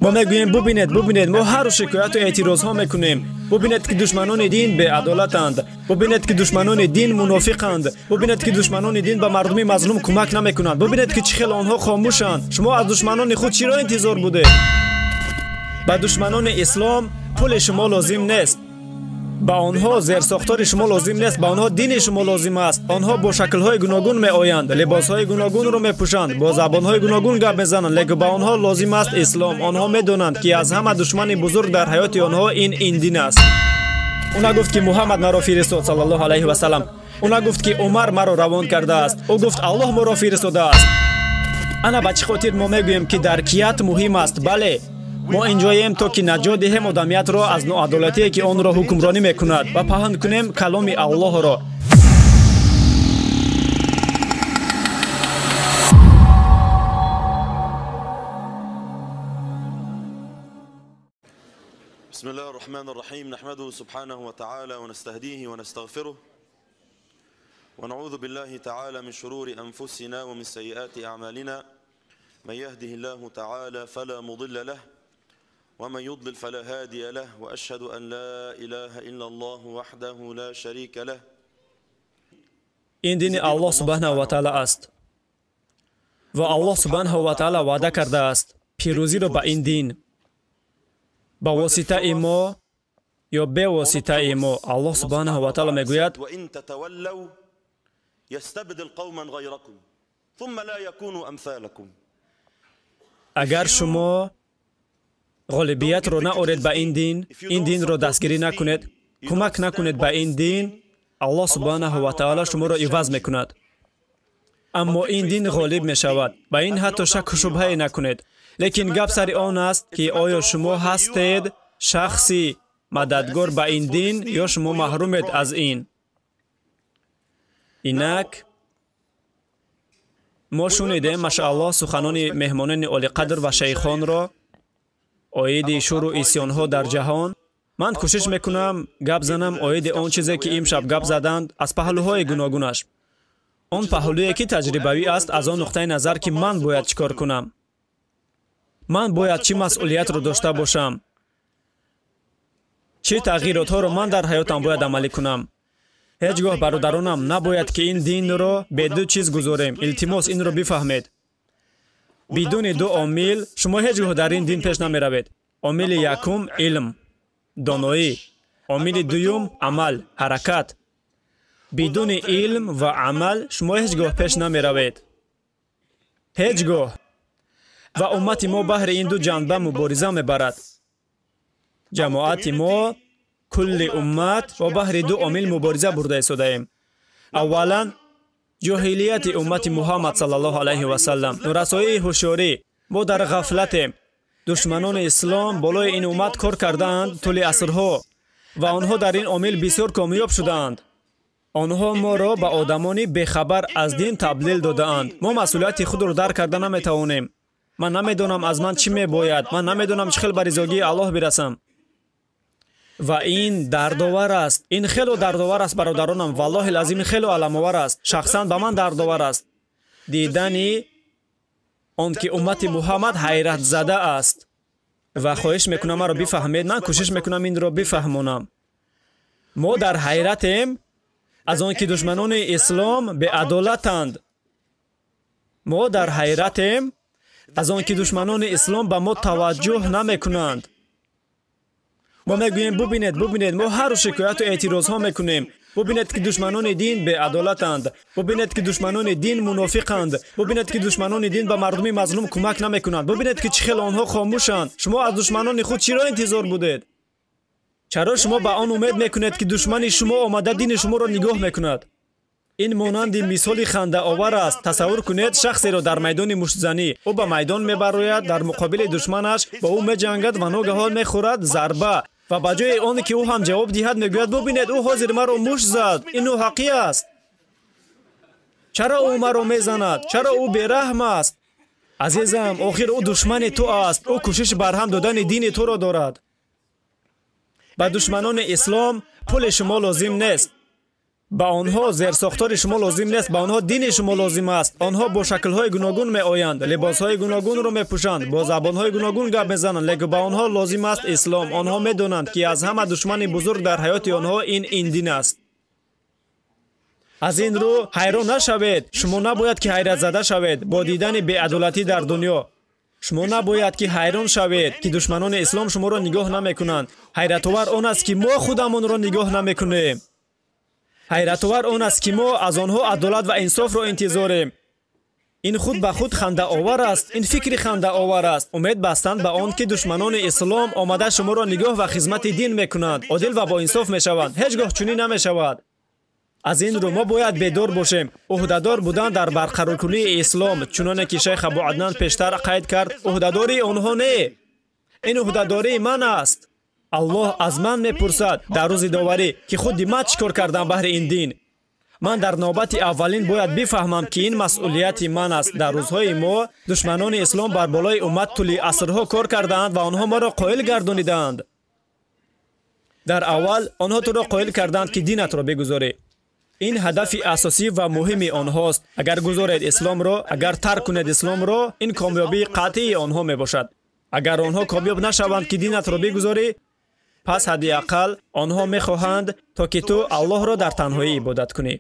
Мо мегӯем бубинед, бубинед, мо ҳар рӯз шикояту эътирозҳо мекунем. Бубинед, ки душманони дин беадолатанд. Бубинед, ки душманони дин мунофиқанд. Бубинед, ки душманони дин ба мардуми мазлум кӯмак намекунанд. Бубинед, ки чӣ хел онҳо хомӯшанд. Шумо аз душманони худ чиро интизор будед? Ба душманони ислом пули шумо лозим нест. Ба онҳо зерсохтори шумо лозим нест, ба онҳо дини шумо лозим аст. Онҳо бо шаклҳои гуногун меоянд, либосҳои гуногунро мепӯшанд, бо забонҳои гуногун гап мезананд, лекин ба онҳо лозим аст ислом. Онҳо медонанд, ки аз ҳама душмани бузург дар ҳаёти онҳо ин дин аст. Ӯ нагуфт, ки Муҳаммад маро фиристод саллаллоҳу алайҳи васаллам. Ӯ нагуфт, ки Умар маро равон кардааст. Ӯ гуфт Аллоҳ моро фиристодааст. Ана ба чӣ хотир мо мегӯем, ки даркият муҳим аст? Бале, мо инҷоем то ки наҷот диҳем одамиятро аз ноадолатие, ки онро ҳукмронӣ мекунад, ва паҳн кунем каломи Аллоҳро. بسم الله الرحمن الرحيم. نحمده سبحانه وتعالى ونستهديه ونستغفره ونعوذ بالله تعالى من شرور أنفسنا ومن سيئات أعمالنا. من يهده الله تعالى فلا مضل له ومن يضلل فلا هادي له، وأشهد أن لا إله إلا الله وحده لا شريك له. Ин дини Аллоҳ субҳанаҳу ва таъала аст ва Аллоҳ субҳанаҳу ва таъала ваъда кардааст пирӯзиро ба ин дин. Ба воситаи мо ё бевоситаи мо Аллоҳ субҳанаҳу ва таъала мегӯяд: وإن تتولوا يستبدل قوما غيركم ثم لا يكونوا أمثالكم. Агар шумо ғолибиятро наоред ба ин дин, ин динро дастгирӣ накунед, кӯмак накунед ба ин дин, Аллоҳ субҳанаҳу ва таъала шуморо иваз мекунад. Аммо ин дин ғолиб мешавад. Ба ин ҳатто шакку шубҳае накунед. Лекин гап сари он аст, ки оё шумо ҳастед шахси мададгор ба ин дин ё шумо маҳрумед аз ин. Инак мо шунидем, машааллоҳ, суханони меҳмонони олиқадр ва шайхонро оиди шӯру исёнҳо дар ҷаҳон. Ман кӯшиш мекунам гап занам оиди он чизе, ки имшаб гап заданд, аз паҳлӯҳои гуногунаш. Он паҳлӯе, ки таҷрибавӣ аст, аз он нуқтаи назар, ки ман бояд чӣ кор кунам, ман бояд чӣ масъулиятро дошта бошам, чӣ тағйиротҳоро ман дар ҳаётам бояд амалӣ кунам. Ҳеҷ гоҳ, бародаронам, набояд, ки ин динро бе ду чиз гузорем. Илтимос, инро бифаҳмед. Бидуни ду омил шумо ҳеҷ гоҳ дар ин дин пеш намеравед. Омили якум илм, доноӣ. Омили дуюм амал, ҳаракат. Бидуни илм ва амал шумо ҳеҷ гоҳ пеш намеравед. Ҳеҷ гоҳ. Ва уммати мо баҳри ин ду ҷанба мубориза мебарад. Ҷамоати мо, кулли уммат, ва баҳри ду омил мубориза бурда истодаем. Аввалан, ҷоҳилияти уммати Муҳаммад саллаллоҳу алайҳи васаллам, норасоии ҳушёрӣ. Мо дар ғафлатем. Душманони ислом болои ин уммат кор кардаанд тӯли асрҳо ва онҳо дар ин омил бисёр комёб шудаанд. Онҳо моро ба одамони бехабар аз дин таблил додаанд. Мо масъулияти худро дарк карда наметавонем. Ман намедонам аз ман чӣ мебояд. Ман намедонам чӣ хел ба ризогии Аллоҳ бирасам. Ва ин дардовар аст. Ин хело дардовар аст, бародаронам. Валлоҳи лазим, хело аламовар аст. Шахсан ба ман дардовар аст дидани он ки уммати Муҳаммад ҳайратзада аст. Ва хоҳиш мекунам маро бифаҳмед. Ман кӯшиш мекунам инро бифаҳмонам. Мо дар ҳайратем аз он ки душманони ислом беадолатанд. Мо дар ҳайратем аз он ки душманони ислом ба мо таваҷҷӯҳ намекунанд. Мо мегӯем бубинед, бубинед, мо ҳар рӯз шикояту эътирозҳо мекунем. Бубинед, ки душманони дин беадолатанд. Бубинед, ки душманони дин мунофиқанд. Бубинед, ки душманони дин ба мардуми мазлум кӯмак намекунанд. Бубинед, ки чӣ хел онҳо хомӯшанд. Шумо аз душманони худ чиро интизор будед? Чаро шумо ба он умед мекунед, ки душмани шумо омада дини шуморо нигоҳ мекунад? Ин монанди мисоли хандаовар аст. Тасаввур кунед шахсеро дар майдони муштзанӣ. Ӯ ба майдон мебарояд, дар муқобили душманаш бо ӯ меҷангад ва ногаҳон мехӯрад зарба. Ва ба ҷои он ки ӯ ҳам ҷавоб диҳад, мегӯяд: бубинед, ӯ ҳозир маро мушт зад. Ин ноҳақӣ аст. Чаро ӯ маро мезанад? Чаро ӯ бераҳм аст? Азизам, охир ӯ душмани ту аст. Ӯ кӯшиши барҳам додани дини туро дорад. Ба душманони ислом пули шумо лозим нест. Ба онҳо зерсохтори шумо лозим нест, ба онҳо дини шумо лозим аст. Онҳо бо шаклҳои гуногун меоянд, либосҳои гуногунро мепӯшанд, бо забонҳои гуногун гап мезананд, лекин ба онҳо лозим аст ислом. Онҳо медонанд, ки аз ҳама душмани бузург дар ҳаёти онҳо ин дин аст. Аз ин рӯ ҳайрон нашавед. Шумо набояд ки ҳайратзада шавед бо дидани беадолатӣ дар дунё. Шумо набояд ки ҳайрон шавед, ки душманони ислом шуморо нигоҳ намекунанд. Ҳайратовар он аст, ки мо худамонро нигоҳ намекунем. Ҳайратовар он аст, ки мо аз онҳо адолат ва инсофро интизорем. Ин худ ба худ хандаовар аст, ин фикри хандаовар аст. Умед бастанд ба он, ки душманони ислом омада шуморо нигоҳ ва хизмати дин мекунанд, одил ва боинсоф мешаванд. Ҳеҷ гоҳ чунин намешавад. Аз ин рӯ мо бояд бедор бошем. Ӯҳдадор будан дар барқароркунии ислом, чуноне ки шайх Абу Аднан пештар қайд кард, ӯҳдадории онҳо не, ин ӯҳдадории ман аст. Аллоҳ аз ман мепурсад дар рӯзи доварӣ, ки худи ман чӣ кор кардам баҳри ин дин. Ман дар навбати аввалин бояд бифаҳмам, ки ин масъулияти ман аст. Дар рӯзҳои мо душманони ислом бар болои уммат тӯли асрҳо кор кардаанд ва онҳо моро қоил гардонидаанд. Дар аввал онҳо туро қоил карданд, ки динатро бигузорӣ. Ин ҳадафи асосӣ ва муҳими онҳост. Агар гузоред исломро, агар тарк кунед исломро, ин комёбии қатъии онҳо мебошад. Агар онҳо комёб нашаванд, ки динатро бигузорӣ, пас ҳадди ақал онҳо мехоҳанд, то ки ту Аллоҳро дар танҳоӣ ибодат кунӣ.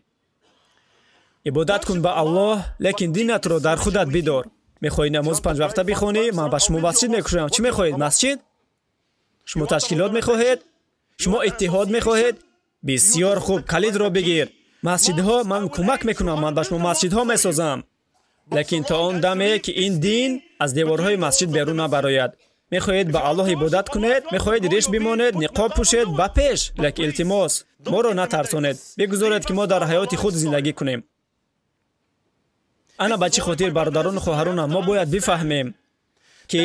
Ибодат кун ба Аллоҳ, лекин динатро дар худат бидор. Мехоҳӣ намоз панҷвақта бихонӣ? Ман ба шумо масҷид мекушоям. Чӣ мехоҳед? Масҷид? Шумо ташкилот мехоҳед? Шумо иттиҳод мехоҳед? Бисёр хуб, калидро бигир. Масҷидҳо ман кӯмак мекунам, ман ба шумо масҷидҳо месозам. Лекин то он даме, ки ин дин аз деворҳои масҷид берун набарояд. Мехоҳед ба Аллоҳ ибодат кунед, мехоҳед риш бимонед, ниқоб пӯшед, ба пеш, лекин илтимос, моро натарсонед. Бигузоред, ки мо дар ҳаёти худ зиндагӣ кунем. Ана ба чӣ хотир, бародарону хоҳаронам, мо бояд бифаҳмем, ки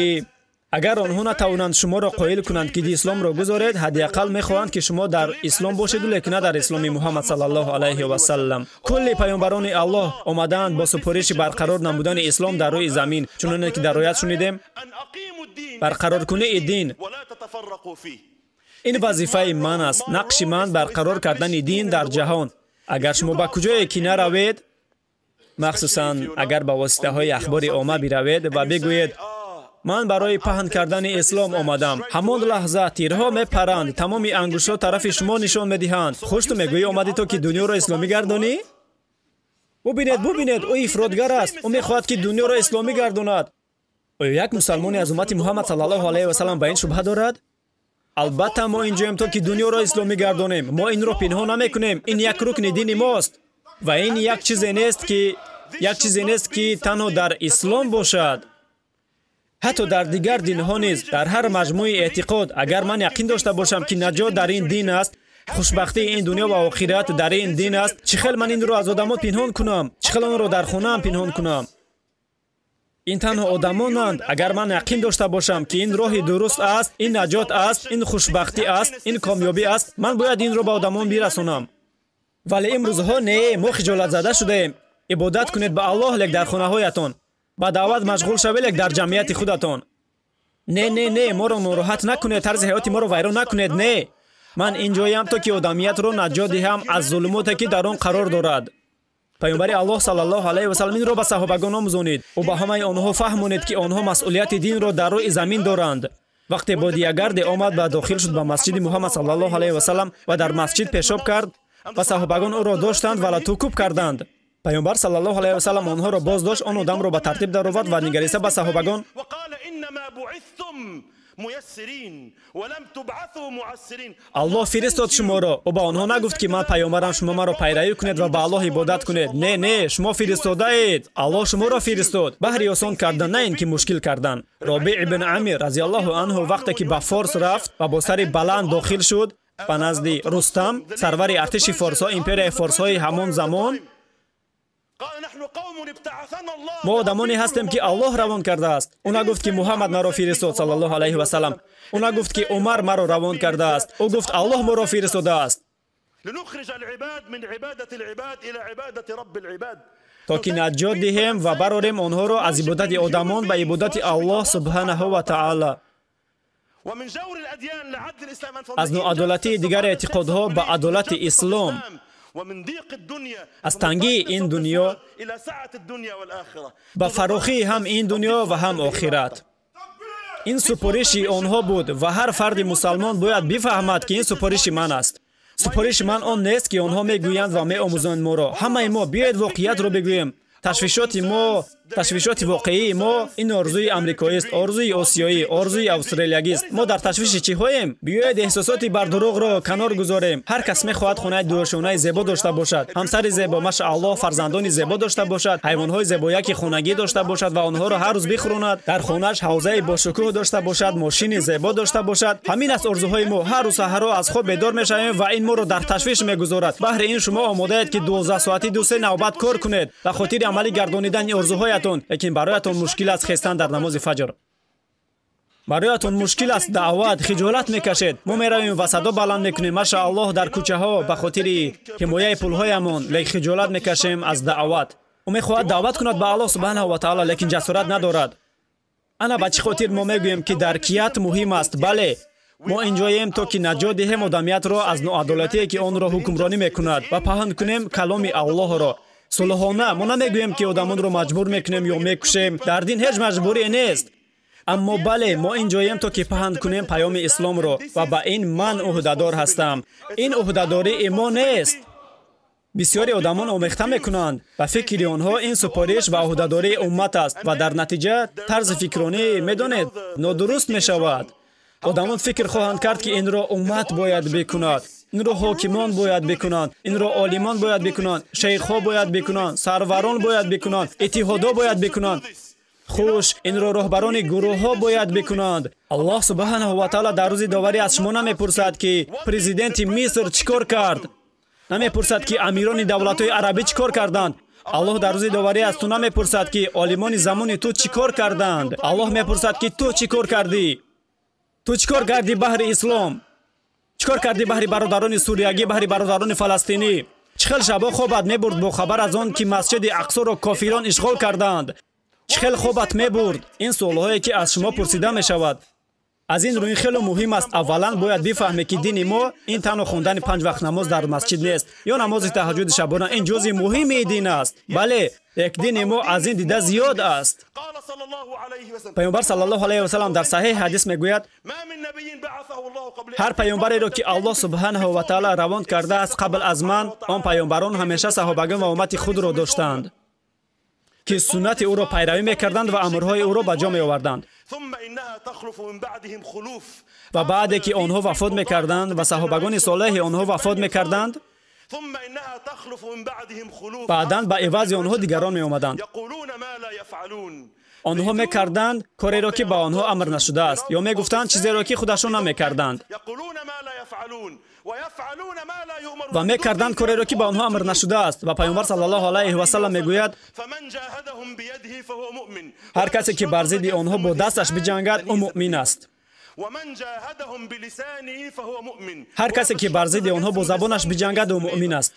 агар онҳо натавонанд шуморо қоил кунанд, ки исломро гузоред, ҳадди ақал мехоҳанд, ки шумо дар ислом бошеду, лекин на дар исломи Муҳаммад саллаллоҳу алайҳи васаллам. Кулли паёмбарони Аллоҳ омадаанд бо супориши барқарор намудани ислом дар рӯи замин, чуноне ки дар оят шунидем. Барқароркунии дин ин вазифаи ман аст. Нақши ман барқарор кардани дин дар ҷаҳон. Агар шумо ба куҷое ки наравед, махсусан агар ба воситаҳои ахбори омма биравед ва бигӯед: ман барои паҳн кардани ислом омадам, ҳамон лаҳза тирҳо мепаранд, тамоми ангуштҳо тарафи шумо нишон медиҳанд. Хуш, ту мегӯӣ омадӣ то ки дунёро исломӣ гардонӣ? Бубинед, бубинед, ӯ ифротгар аст, ӯ мехоҳад, ки дунёро исломӣ гардонад. Оё як мусалмоне аз уммати Муҳаммад саллаллоҳу алайҳи васаллам ба ин шубҳа дорад? Албатта мо инҷоем то ки дунёро исломӣ гардонем. Мо инро пинҳон намекунем. Ин як рукни дини мост ва ин як чизе нест, ки танҳо дар ислом бошад. Ҳатто дар дигар динҳо низ, дар ҳар маҷмӯи эътиқод, агар ман яқин дошта бошам, ки наҷот дар ин дин аст, хушбахтии ин дунё ва охират дар ин дин аст, чӣ хел ман инро аз одамон пинҳон кунам? Чӣ хел онро дар хонаам пинҳон кунам? Ин танҳо одамонанд. Агар ман яқин дошта бошам, ки ин роҳи дуруст аст, ин наҷот аст, ин хушбахтӣ аст, ин комёбӣ аст, ман бояд инро ба одамон бирасонам. Вале имрӯзҳо не, мо хиҷолатзада шудаем. Ибодат кунед ба Аллоҳ, лек дар хонаҳоятон. Ба даъват машғул шавед, лек дар ҷамъияти худатон. Не, не, не, моро нороҳат накунед, тарзи ҳаёти моро вайрон накунед. Не, ман инҷоям то ки одамиятро наҷот диҳам аз зулумоте, ки дар он қарор дорад. Паёмбари Аллоҳ саллаллоҳу алайҳи васаллам инро ба саҳобагон омӯзонид. Ӯ ба ҳамаи онҳо фаҳмонид, ки онҳо масъулияти динро дар рӯи замин доранд. Вақте бодиягарде омад ва дохил шуд ба масҷиди Муҳаммад саллаллоҳу алайҳи васаллам ва дар масҷид пешоб кард ва саҳобагон ӯро доштанд ва латукӯб карданд. Паёмбар саллаллоҳу алайҳи васаллам онҳоро боздошт, он одамро ба тартиб даровард ва нигариста ба саҳобагон: Аллоҳ фиристод шуморо. Ӯ ба онҳо нагуфт, ки ман паёмбарам, шумо маро пайравӣ кунед ва ба Аллоҳ ибодат кунед. Не, не, шумо фиристодаед. Аллоҳ шуморо фиристод баҳри осон кардан, на ин ки мушкил кардан. Робиъ ибн Амир разияллоҳу анҳу вақте ки ба Форс рафт ва бо сари баланд дохил шуд ба назди Рустам, сарвари артиши форсҳо, империяи форсҳои ҳамон замон, мо одамоне ҳастем, ки Аллоҳ равон кардааст. Ӯ нагуфт, ки Муҳаммад маро фиристод саллаллоҳу алайҳи васаллам. Ӯ нагуфт, ки Умар маро равон кардааст. Ӯ гуфт: Аллоҳ моро фиристодааст, то ки наҷот диҳем ва барорем онҳоро аз ибодати одамон ба ибодати Аллоҳ субҳанаҳу ва таъала. Аз ноадолатии дигар эътиқодҳо ба адолати ислом. Аз тангии ин дунё ба фарохии ҳам ин дунё ва ҳам охират. Ин супориши онҳо буд ва ҳар фарди мусалмон бояд бифаҳмад, ки ин супориши ман аст. Супориши ман он нест, ки онҳо мегӯянд ва меомӯзанд моро. Ҳамаи мо биёед воқеиятро бигӯем. Ташвишоти мо, ташвишоти воқеии мо ин орзуи амрикоист, орзуи осиёӣ, орзуи австралиягист. Мо дар ташвиши чиҳоем? Биёед эҳсосоти бардурӯғро канор гузорем. Ҳар кас мехоҳад хонаи дуошонаи зебо дошта бошад, ҳамсари зебо, машааллоҳ, фарзандони зебо дошта бошад, ҳайвонҳои зебояки хонагӣ дошта бошад ва онҳоро ҳар рӯз бихӯронад, дар хонааш ҳавзаи бошукӯҳ дошта бошад, мошини зебо дошта бошад. Ҳамин аст орзуҳои мо. Ҳар рӯз саҳаро аз хоб бедор мешавем ва ин моро дар ташвиш мегузорад. Баҳри ин шумо омодаед, ки 12 соати 2-3 навбат кор кунед ба хотири амалӣ гардонидани орзуҳоятон, лекин бароятон мушкил аст хестан дар намози фаҷр. Бароятон мушкил аст даъват, хиҷолат мекашед. Мо меравем ва садо баланд мекунем, машааллоҳ, дар кӯчаҳо ба хотири ҳимояи пулҳоямон, лекин хиҷолат мекашем аз даъват. Ӯ мехоҳад даъват кунад ба Аллоҳ субҳанаҳу ва таъоло, лекин ҷасорат надорад. Ана ба чӣ хотир мо мегӯем, ки даркият муҳим аст? Бале, мо инҷоем то ки наҷот диҳем одамиятро аз ноадолатие, ки онро ҳукмронӣ мекунад, ва паҳн кунем каломи Аллоҳро. Сулҳона мо намегӯем, ки одамонро маҷбур мекунем ё мекушем. Дар дин ҳеҷ маҷбурие нест. Аммо бале, мо инҷоем то ки паҳн кунем паёми исломро ва ба ин ман ӯҳдадор ҳастам. Ин ӯҳдадории мо нест. Бисёри одамон омехта мекунанд. Ба фикри онҳо ин супориш ва ӯҳдадории уммат аст ва дар натиҷа тарзи фикронӣ, медонед, нодуруст мешавад. Одамон фикр хоҳанд кард, ки инро уммат бояд бикунад, инро ҳокимон бояд бикунанд, инро олимон бояд бикунанд, шейхҳо бояд бикунанд, сарварон бояд бикунанд, иттиҳодҳо бояд бикунанд. Хуш, инро роҳбарони гурӯҳҳо бояд бикунанд. Аллоҳ субҳанаҳу ва таъоло дар рӯзи доварӣ аз шумо намепурсад, ки президенти Миср чӣ кор кард, намепурсад, ки амирони давлатҳои арабӣ чӣ кор карданд. Аллоҳ дар рӯзи доварӣ аз ту намепурсад, ки олимони замони ту чӣ кор карданд. Аллоҳ мепурсад, ки ту чӣ кор кардӣ? Ту чӣ кор кардӣ баҳри ислом? Чӣ кор кардӣ баҳри бародарони суриягӣ, баҳри бародарони фаластинӣ? Чӣ хел шабо хобат мебурд бо хабар аз он, ки масҷиди Ақсоро кофирон ишғол карданд? Чӣ хел хобат мебурд? Ин суолҳое, ки аз шумо пурсида мешавад. Аз ин рӯ ин хело муҳим аст. Аввалан бояд бифаҳме, ки дини мо ин танҳо хондани 5 вақт намоз дар масҷид нест ё намози таҳаҷҷуди шабона. Ин ҷузъи муҳими дин аст. Бале, як дини мо аз ин дида зиёд аст. Паёмбар саллаллоҳу алайҳи васаллам дар саҳеҳ ҳадис мегӯяд: ҳар паёмбареро, ки Аллоҳ субҳанаҳу ва таъоло равон кардааст қабл аз ман, он паёмбарон ҳамеша саҳобагон ва уммати худро доштанд, ки суннати ӯро пайравӣ мекарданд ва амрҳои ӯро ба ҷо меоварданд. Ва баъде ки онҳо вафот мекарданд ва саҳобагони солеҳи онҳо вафот мекарданд, баъдан ба ивази онҳо дигарон меомаданд. Онҳо мекарданд кореро, ки ба онҳо амр нашудааст, ё мегуфтанд чизеро, ки худашон намекарданд, ва мекарданд кореро, ки ба онҳо амр нашудааст. Ва Паёмбар саллаллоҳу алайҳи васаллам мегӯяд: ҳар касе, ки бар зидди онҳо бо дасташ биҷангад, ӯ муъмин аст. Ҳар касе, ки бар зидди онҳо бо забонаш биҷангад, ӯ муъмин аст.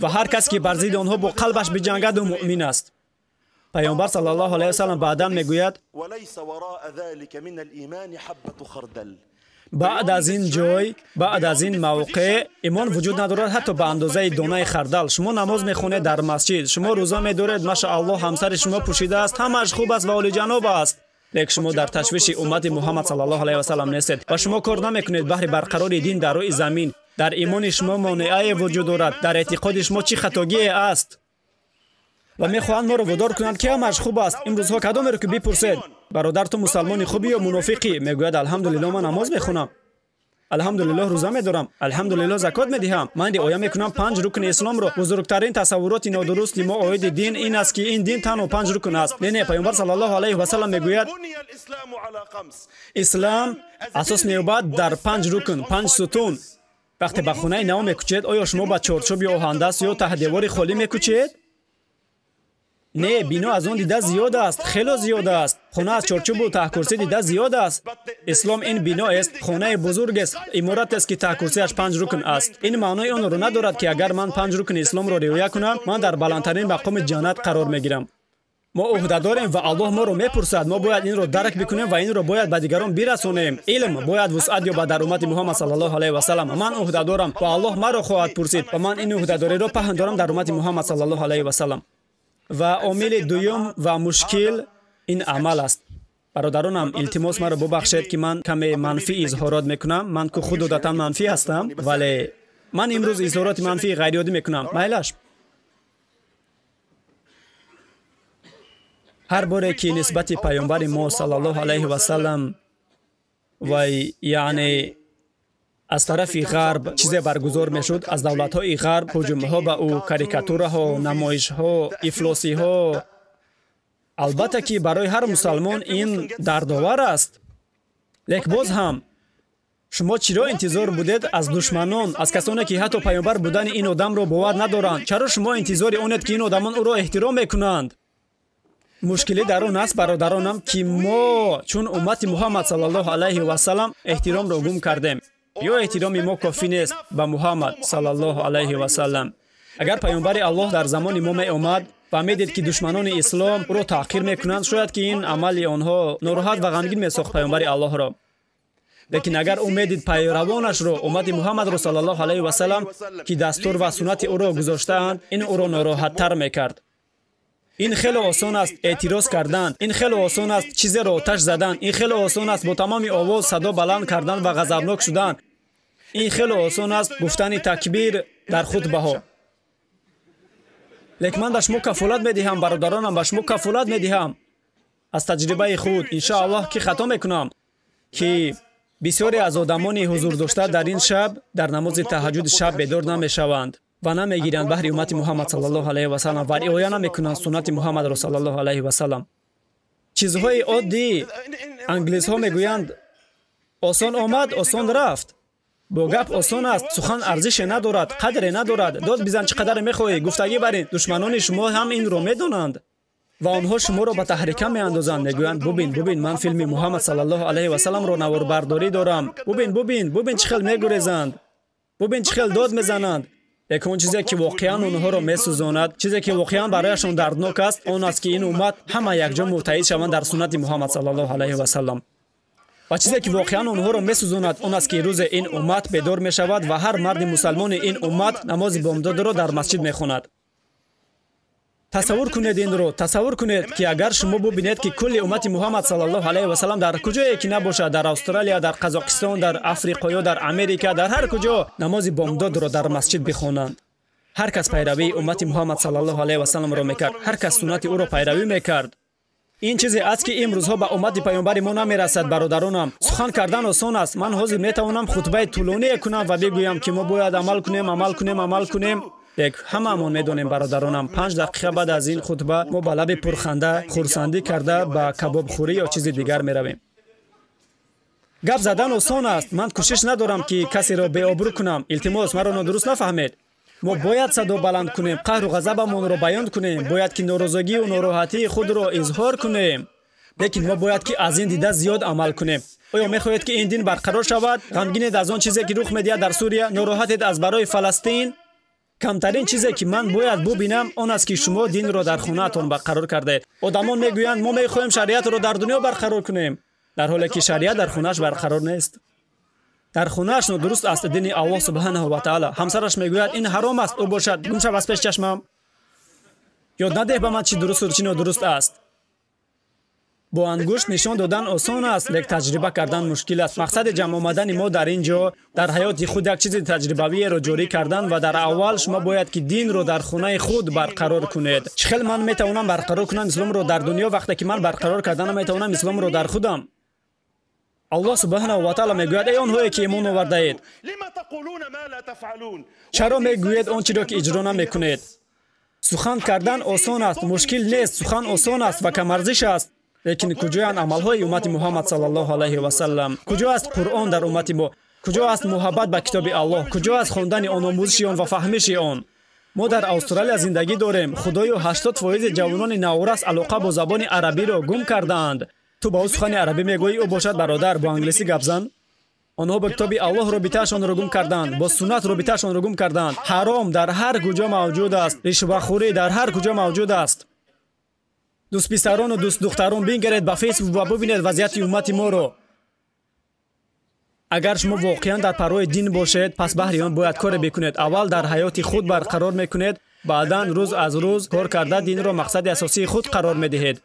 Ва ҳар касе, ки бар зидди онҳо бо қалбаш биҷангад, ӯ муъмин аст. Паёмбар саллаллоҳу алайҳи васаллам баъдан мегӯяд: баъд аз ин ҷой, баъд аз ин мавқеъ имон вуҷуд надорад ҳатто ба андозаи донаи хардал. Шумо намоз мехонед дар масҷид, шумо рӯза медоред, машааллоҳ, ҳамсари шумо пӯшидааст, ҳамааш хуб аст ва олиҷаноб аст. Лекин шумо дар ташвиши уммати Муҳаммад саллаллоҳу алайҳи васаллам нестед ва шумо кор намекунед баҳри барқарори дин дар рӯи замин. Дар имони шумо монеае вуҷуд дорад, дар эътиқоди шумо чӣ хатогие аст? Ва мехоҳанд моро водор кунанд, ки ҳамааш хуб аст. Имрӯзҳо кадомеро ки бипурсед: бародар, ту мусалмони хубӣ ё мунофиқӣ? Мегӯяд: алҳамдулиллоҳ, ман намоз мехонам, алҳамдулиллоҳ, рӯза медорам, алҳамдулиллоҳ, закот медиҳам, ман риоя мекунам 5 рукни исломро. Бузургтарин тасаввуроти нодурусти мо оиди дин ин аст, ки ин дин танҳо 5 рукн аст. Не, не, Паёмбар саллаллоҳу алайҳи васаллам мегӯяд: ислам асос меёбад дар 5 рукн, 5 сутун. Вақте ба хонаи нав мекӯчед, оё шумо ба чорчӯби оҳандаст ё таҳдевори холӣ мекӯчед? Не, бино аз он дида зиёд аст, хело зиёд аст. Хона аз чорчӯбу таҳкурсӣ дида зиёд аст. Ислом ин биноест, хонаи бузургест, иморатест, ки таҳкурсиаш 5 рукн аст. Ин маънои онро надорад, ки агар ман 5 рукни исломро риоя кунам, ман дар баландтарин мақоми ҷаннат қарор мегирам. Мо ӯҳда дорем ва Аллоҳ моро мепурсад. Мо бояд инро дарк бикунем ва инро бояд ба дигарон бирасонем. Илм бояд вусъат ёбад дар уммати Муҳаммад саллаллоҳу алайҳи васаллам. Ман ӯҳда дорам ва Аллоҳ маро хоҳад пурсид ва ман ин ӯҳдадориро паҳн дорам дар уммати Муҳаммад саллаллоҳу алайҳи васаллам. Ва омили дуюм ва мушкил ин амал аст. Бародаронам, илтимос маро бубахшед, ки ман каме манфӣ изҳорот мекунам. Ман ку худ одатан манфӣ ҳастам, вале ман имрӯз изҳороти манфии ғайриоддӣ мекунам. Майлаш. Ҳар боре ки нисбати паёмбари мо саллаллоҳу алайҳи васаллам вай, яъне аз тарафи ғарб чизе баргузор мешуд, аз давлатҳои ғарб ҳуҷумҳо ба ӯ, карикатураҳо, намоишҳо, ифлосиҳо, албатта ки барои ҳар мусалмон ин дардовар аст. Лек боз ҳам шумо чиро интизор будед аз душманон, аз касоне ки ҳатто паёмбар будани ин одамро бовар надоранд? Чаро шумо интизори онед, ки ин одамон ӯро эҳтиром мекунанд? Мушкилӣ дар он аст, бародаронам, ки мо чун уммати Муҳаммад саллаллоҳу алайҳи васаллам эҳтиромро гум кардем. Ё эҳтироми мо кофӣ нест ба Муҳаммад саллаллоҳу алайҳи васаллам. Агар паёмбари Аллоҳ дар замони мо меомад ва медид, ки душманони ислом ӯро таҳқир мекунанд, шояд ки ин амали онҳо нороҳат ва ғамгин месохт паёмбари Аллоҳро. Лекин агар ӯ медид пайравонашро, уммати Муҳаммадро саллаллоҳу алайҳи васаллам, ки дастур ва суннати ӯро гузоштаанд, ин ӯро нороҳаттар мекард. Ин хеле осон аст эътироз кардан, ин хеле осон аст чизеро оташ задан, ин хеле осон аст бо тамоми овоз садо баланд кардан ва ғазабнок шудан, ин хеле осон аст гуфтани такбир дар хутбаҳо. Лекин ман ба шумо кафолат медиҳам, бародаронам, ба шумо кафолат медиҳам аз таҷрибаи худ, иншоаллоҳ, ки хато мекунам, ки бисёре аз одамони ҳузурдошта дар ин шаб дар намози таҳаҷҷуди шаб бедор намешаванд ва намегиранд баҳри уммати Муҳаммад саллаллоҳу алайҳи васаллам ва риоя намекунанд суннати Муҳаммадро саллаллоҳу алайҳи васаллам. Чизҳои оддӣ, англисҳо мегӯянд, осон омад, осон рафт. Бо гап осон аст, сухан арзише надорад, қадре надорад. Дод бизан чӣ қадаре мехоҳӣ, гуфтагӣ барин. Душманони шумо ҳам инро медонанд ва онҳо шуморо ба таҳрика меандозанд. Мегӯянд: бубин, бубин, ман филми Муҳаммад саллаллоҳу алайҳи васалламро наворбардорӣ дорам. Бубин, бубин, бубин чӣ хел мегурезанд, бубин чӣ хел дод мезананд. Лекин он чизе ки воқеан онҳоро месӯзонад, чизе ки воқеан барояшон дарднок аст, он аст, ки ин уммат ҳама якҷо муттаҳид шаванд дар суннати Муҳаммад саллаллоҳу алайҳи васаллам. Ва чизе ки воқеан онҳоро месӯзонад, он аст, ки рӯзе ин уммат бедор мешавад ва ҳар марди мусалмони ин уммат намози бомдодро дар масҷид мехонад. Тасаввур кунед инро, тасаввур кунед, ки агар шумо бубинед, ки кулли уммати Муҳаммад саллаллоҳу алайҳи васаллам дар куҷое ки набошад, дар Австралия, дар Қазоқистон, дар Африқо ё дар Америка, дар ҳар куҷо намози бомдодро дар масҷид бихонанд. Ҳар кас пайравии уммати Муҳаммад саллаллоҳу алайҳи васалламро мекард, ҳар кас суннати ӯро пайравӣ мекард. Ин чизе аст, ки имрӯзҳо ба уммати паёмбари мо намерасад, бародаронам. Сухан кардан осон аст. Ман ҳозир метавонам хутбаи тӯлоние кунам ва бигӯям, ки мо бояд амал кунем, амал кунем, амал кунем. Лек ҳамаамон медонем, бародаронам, 5 дақиқа баъд аз ин хутба мо ба лаби пурханда хурсандӣ карда ба кабобхӯрӣ ё чизи дигар меравем. Гап задан осон аст. Ман кӯшиш надорам, ки касеро беобрӯ кунам. Илтимос, маро нодуруст нафаҳмед. Мо бояд садо баланд кунем, қаҳру ғазабамонро баён кунем, бояд ки норозигию нороҳатии худро изҳор кунем. Лекин мо бояд ки аз ин дида зиёд амал кунем. Оё мехоҳед, ки ин дин барқарор шавад? Ғамгинед аз он чизе, ки рух медиҳад дар Сурия? Нороҳатед аз барои Фаластин? Камтарин чизе, ки ман бояд бубинам, он аст, ки шумо динро дар хонаатон барқарор кардаед. Одамон мегӯянд, мо мехоҳем шариатро дар дунё барқарор кунем, дар ҳоле ки шариат дар хонааш барқарор нест. Дар хонааш нодуруст аст дини Аллоҳ субҳанаҳу ва таъала. Ҳамсараш мегӯяд, ин ҳаром аст, ӯ бошад, гум шав аз пеш чашмам. Ёд надеҳ ба ман чӣ дурусту чӣ нодуруст аст. Бо ангушт нишон додан осон аст, лек таҷриба кардан мушкил аст. Мақсади ҷамъ омадани мо дар ин ҷо дар ҳаёти худ як чизи таҷрибавиеро ҷорӣ кардан ва дар аввал шумо бояд ки динро дар хонаи худ барқарор кунед. Чӣ хел ман метавонам барқарор кунам исломро дар дунё, вақте ки ман барқарор кардан наметавонам исломро дар худам? Аллоҳ субҳанаҳу ва таъала мегӯяд: эй онҳое ки имон овардаед, чаро мегӯед он чиро ки иҷро намекунед? Сухан кардан осон аст, мушкил нест. Сухан осон аст ва камарзиш аст. Лекин куҷоянд амалҳои уммати Муҳаммад саллаллоҳу алайҳи васаллам? Куҷо аст Қуръон дар уммати мо? Куҷо аст муҳаббат ба китоби Аллоҳ? Куҷо аст хондани он, омӯзиши он ва фаҳмиши он? Мо дар Австралия зиндагӣ дорем. Худоё, 80% ҷавонони наврас алоқа бо забони арабиро гум кардаанд. Ту ба ӯ сухани арабӣ мегӯӣ, ӯ бошад, бародар, бо англисӣ гап зан. Онҳо бо китоби Аллоҳ робитаашонро гум карданд, бо суннат робитаашонро гум карданд. Ҳаром дар ҳар куҷо мавҷуд аст, ришвахӯрӣ дар ҳар куҷо мавҷуд аст. Дӯстписарону дӯстдухтарон, бингаред ба Фейсбук ва бубинед вазъияти уммати моро. Агар шумо воқеан дар парвои дин бошед, пас баҳри он бояд коре бикунед. Аввал дар ҳаёти худ барқарор мекунед, баъдан рӯз аз рӯз кор карда динро мақсади асосии худ қарор медиҳед,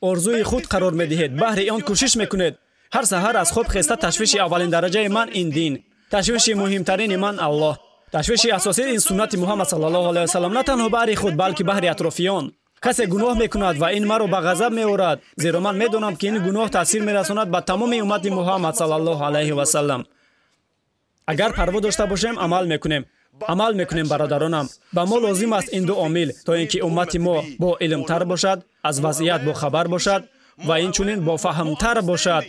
орзуи худ қарор медиҳед, баҳри он кӯшиш мекунед. Ҳар саҳар аз хоб хеста ташвиши аввалин дараҷаи ман ин дин, ташвиши муҳимтарини ман Аллоҳ, ташвиши асосӣ ин суннати Муҳаммад саллаллоҳу алайҳи васаллам, на танҳо баҳри худ, балки баҳри атрофиён. Касе гуноҳ мекунад ва ин маро ба ғазаб меорад, зеро ман медонам, ки ин гуноҳ таъсир мерасонад ба тамоми уммати Муҳаммад саллаллоҳу алайҳи васаллам. Агар парво дошта бошем, амал мекунем. Амал мекунем, бародаронам. Ба мо лозим аст ин ду омил, то ин ки уммати мо бо илмтар бошад, аз вазъият бохабар бошад ва инчунин бофаҳмтар бошад.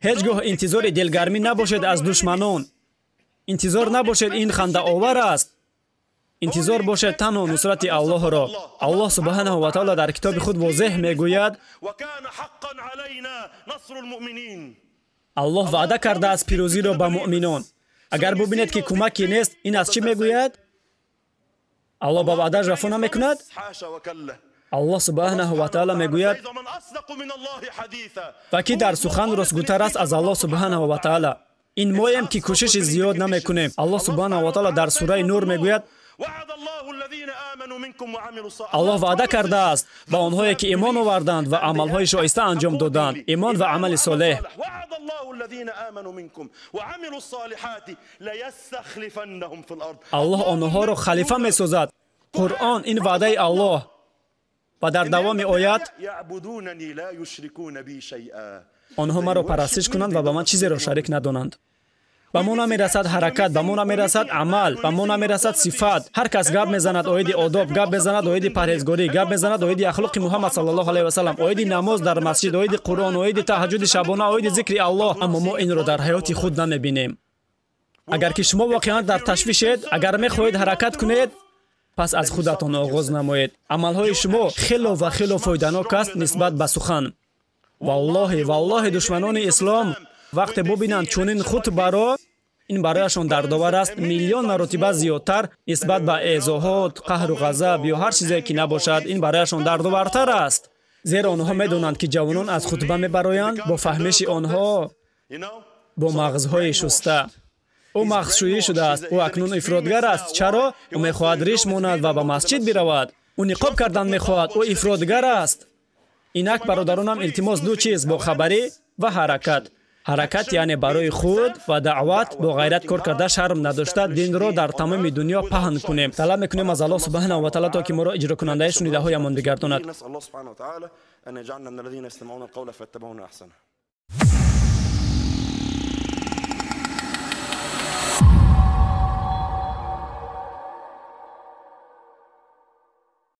Ҳеҷ гоҳ интизори дилгармӣ набошед аз душманон. Интизор набошед, ин хандаовар аст. Интизор бошед танҳо нусрати Аллоҳро. Аллоҳ субҳанаҳу ва таъоло дар китоби худ возеҳ мегӯяд: Аллоҳ ваъда кардааст пирӯзиро ба муъминон. Агар бубинед, ки кӯмаке нест, ин аз чӣ мегӯяд? Аллоҳ ба ваъдааш вафо намекунад? Аллоҳ субҳанаҳу ва таъоло мегӯяд: ва ки дар сухан ростгӯтар аст аз Аллоҳ субҳанаҳу ва таъоло. Ин моем, ки кӯшиши зиёд намекунем. Аллоҳ субҳанаҳу ва таъоло дар сураи Нур мегӯяд: Аллоҳ ваъда кардааст ба онҳое, ки имон оварданд ва амалҳои шоиста анҷом доданд, имон ва амали солеҳ. Аллоҳ онҳоро халифа месозад. Қуръон ин ваъдаи Аллоҳ. Ва дар давоми оят: онҳо маро парастиш кунанд ва ба ман чизеро шарик надонанд. Ба мо намерасад ҳаракат, ба мо намерасад амал, ба мо намерасад сифат. Ҳар кас гап мезанад оиди одоб, гап мезанад оиди парҳезгорӣ, гап мезанад оиди ахлоқи Муҳаммад саллаллоҳу алайҳи васаллам, оиди намоз дар масҷид, оиди Қуръон, оиди таҳаҷҷуди шабона, оиди зикри Аллоҳ, аммо мо инро дар ҳаёти худ намебинем. Агар ки шумо воқеан дар ташвишед, агар мехоҳед ҳаракат кунед, пас аз худатон оғоз намоед. Амалҳои шумо хело ва хело фоиданок аст нисбат ба сухан. Валлоҳи, валлоҳи, душманони ислом вақте бубинанд чунин хутбаро, ин барояшон дардовар аст миллион маротиба зиёдтар нисбат ба эъзоҳот, қаҳру ғазаб ё ҳар чизе ки набошад, ин барояшон дардовартар аст. Зеро онҳо медонанд, ки ҷавонон аз хутба мебароянд бо фаҳмиши онҳо, бо мағзҳои шуста. Ӯ мағзшӯӣ шудааст, ӯ акнун ифротгар аст. Чаро? Ӯ мехоҳад риш монад ва ба масҷид биравад. Ӯ ниқоб кардан мехоҳад, ӯ ифротгар аст. Инак, бародаронам, илтимос ду чиз: бохабарӣ ва ҳаракат. Ҳаракат яъне барои худ ва даъват бо ғайрат кор карда, шарм надошта, динро дар тамоми дунё паҳн кунем. Талаб мекунем аз Аллоҳ субҳанаҳу ва таъоло, то ки моро иҷрокунандаи шунидаҳоямон бигардонад.